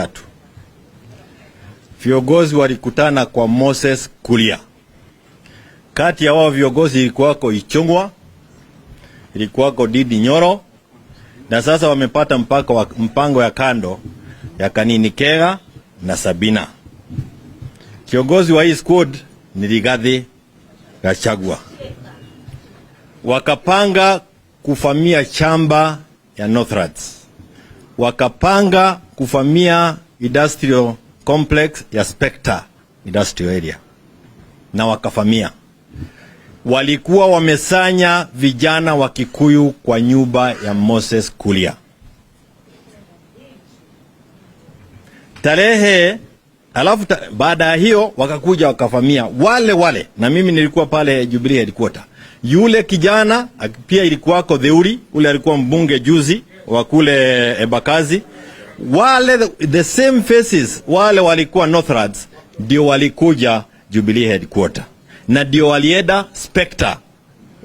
3, viongozi walikutana kwa Moses Kuria. Kati ya wao viongozi ilikuwako Ichung'wa, ilikuwako Didi Nyoro, na sasa wamepata mpango ya kando ya Kanini Kega na Sabina. Kiongozi wa hii squad ni Rigathi Gachagua. Wakapanga kufamia chamba ya Northlands, wakapanga kufamia industrial complex ya Spectre industrial area, na wakafamia. Walikuwa wamesanya vijana wa Kikuyu kwa nyumba ya Moses Kuria. Tarehe alafu baada ya hiyo wakakuja wakafamia wale wale, na mimi nilikuwa pale Jubilee headquarter. Yule kijana pia ilikuwako Theuri, ule alikuwa mbunge juzi wa kule Embakasi. Wale the same faces wale walikuwa Northlands ndio walikuja Jubilee headquarter, na ndio walienda Spectre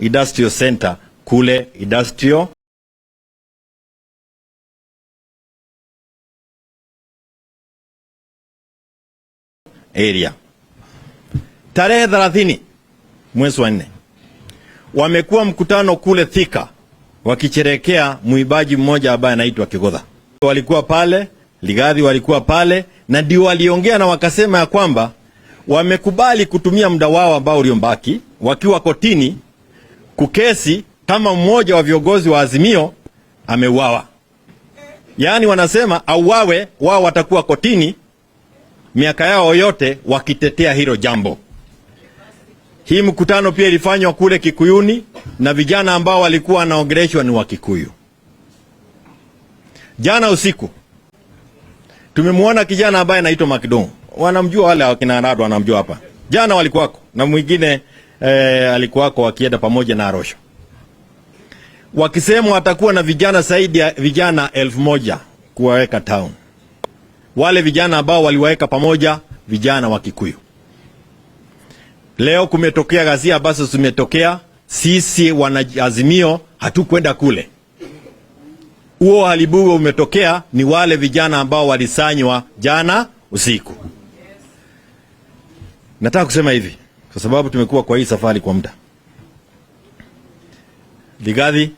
Industrial Center kule Industrial Area. Tarehe 30 mwezi wa 4 wamekuwa mkutano kule Thika wakicherekea muibaji mmoja ambaye anaitwa Kigodha. Walikuwa pale, Rigathi walikuwa pale, na ndio waliongea na wakasema ya kwamba wamekubali kutumia muda wao ambao uliobaki wakiwa kotini kukesi kama mmoja wa viongozi wa Azimio ameuawa. Yaani wanasema auawe, wao watakuwa kotini miaka yao yote wakitetea hilo jambo. Hii mkutano pia ilifanywa kule Kikuyuni na vijana ambao walikuwa wanaongeleshwa ni wa Kikuyu. Jana usiku tumemwona kijana ambaye anaitwa Macdon. Wanamjua wale wakina Arado wanamjua hapa. Jana walikuwako na mwingine alikuwako wakienda pamoja na Arosho. Wakisema watakuwa na vijana zaidi ya vijana 1000 kuwaweka town. Wale vijana ambao waliwaweka pamoja vijana wa Kikuyu. Leo kumetokea ghasia ambazo zimetokea. Sisi wanaazimio hatukwenda kule. Huo uharibifu umetokea ni wale vijana ambao walisanywa jana usiku. Nataka kusema hivi kwa sababu tumekuwa kwa hii safari kwa muda. Rigathi,